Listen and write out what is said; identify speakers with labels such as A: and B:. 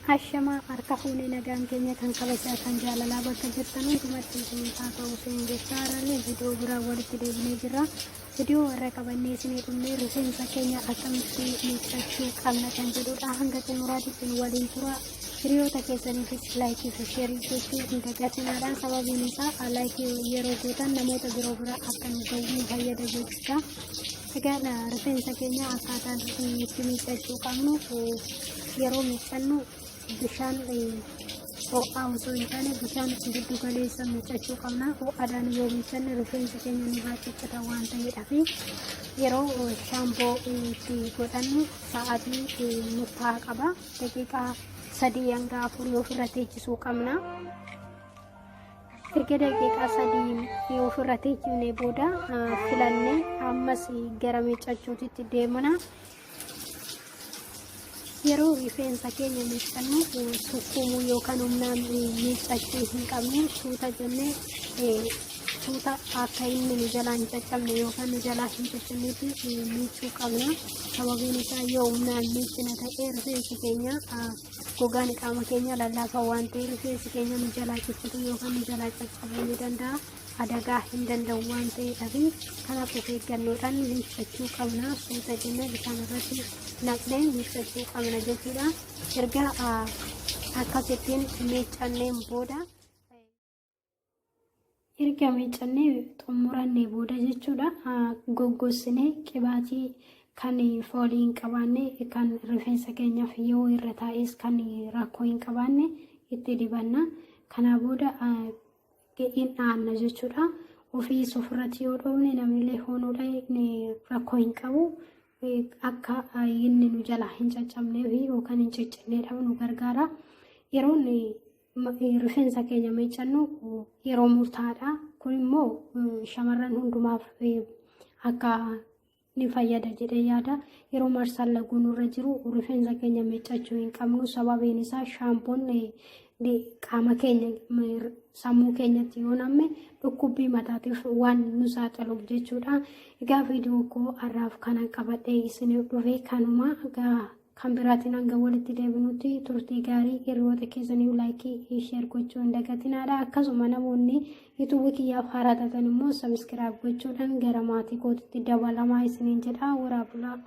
A: Ashamaa harka fuunee nagaan keenya kan kabajaa kan jaalalaa bakka jirtan hundumatti isiniif haa ta'u isin jecha har'allee viidiyoo biraa walitti deebinee jirra. Viidiyoo irra qabannee isinii dhumne rifeensa keenya akkamitti miiccachuu qabna kan jedhudha. Hanga xumuraatti isin waliin tura. Hiriyoota keessaniifis laayikii fi sheerii gochuu hin dagatinaadha. Sababiin isaa laayikii yeroo gootan namoota biroo bira akka nu gahu nu fayyada jechuudha. Egaa rifeensa keenya akkaataan itti miiccachuu qabnu yeroo miiccannu bishaan ho'aa osoo hin taane bishaan giddu galeessa miiccachuu qabna. Ho'aadhaan yoo miiccanne rifeensi keenya nurraa ciccita waan ta'eedhaaf yeroo shaamboo itti godhannu sa'aatii murtaa'aa qaba. Daqiiqaa 3 hanga 4 ofirra teechisuu qabna. Erga daqiiqaa 3 ofirra teechifnee booda filannee ammas gara miiccachuutitti deemna. Yeroo rifeensa keenya miiccannu sukkuumuu yookaan humnaan miiccachuu hin qabnu. Suuta jennee, suuta akka inni nu jalaa hin caccabne yookaan nu jalaa hin ciccinnetti miiccuu qabna. Sababiin isaa yoo humnaan miiccina ta'e rifeensi keenya, gogaan qaama keenya lallaafaa waan ta'eef rifeensi keenya nu jalaa ciccituu yookaan nu jalaa caccabuu ni danda'a. Adagaa hin danda'u waan ta'eedhaaf kanaaf of eeggannoodhaan miiccachuu qabna. Suuta jennee bishaan irratti naqnee miiccachuu qabna jechuudha. Erga akkasittiin miiccanneen booda, erga miiccannee xumurannee booda jechuudha, goggossinee qibaatii kan foolii hin qabaanne, kan rifeensa keenyaaf yoo irra taa'es kan rakkoo hin qabaanne itti dibanna. Kanaa booda hin dhaanna jechuudha. Ofiis ofirratti yoo dhoofne namnillee hoonuudha rakkoo hin qabu. Akka inni nu jalaa hin caccabnee fi yookaan hin ciccinneedhaaf nu gargaara. Yeroon rifeensa keenya miiccannu yeroo murtaa'aadha. Kun immoo shamarran hundumaaf akka ni fayyada jedhee yaada. Yeroo marsaan laguu nurra jiru rifeensa keenya miiccachuu hin qabnu. Sababiin isaa shaampoon qaama keenya, sammuu keenyatti yoo namme dhukkubbii mataatiif waan nu saaxiluuf jechuudha. Egaa viidiyoo koo har'aaf kana qabadhee isiniif dhufe kanuma. Kan biraatiin hanga walitti deebinutti turtii gaarii. Hiriyoota keessanii laayikii, share gochuu hin dagatinaadha. Akkasuma namoonni yuutuubii kiyyaaf haaraa taatan immoo subscribe gochuudhaan gara maatii kootitti dabalamaa isiniin jedha. Waraabulaa.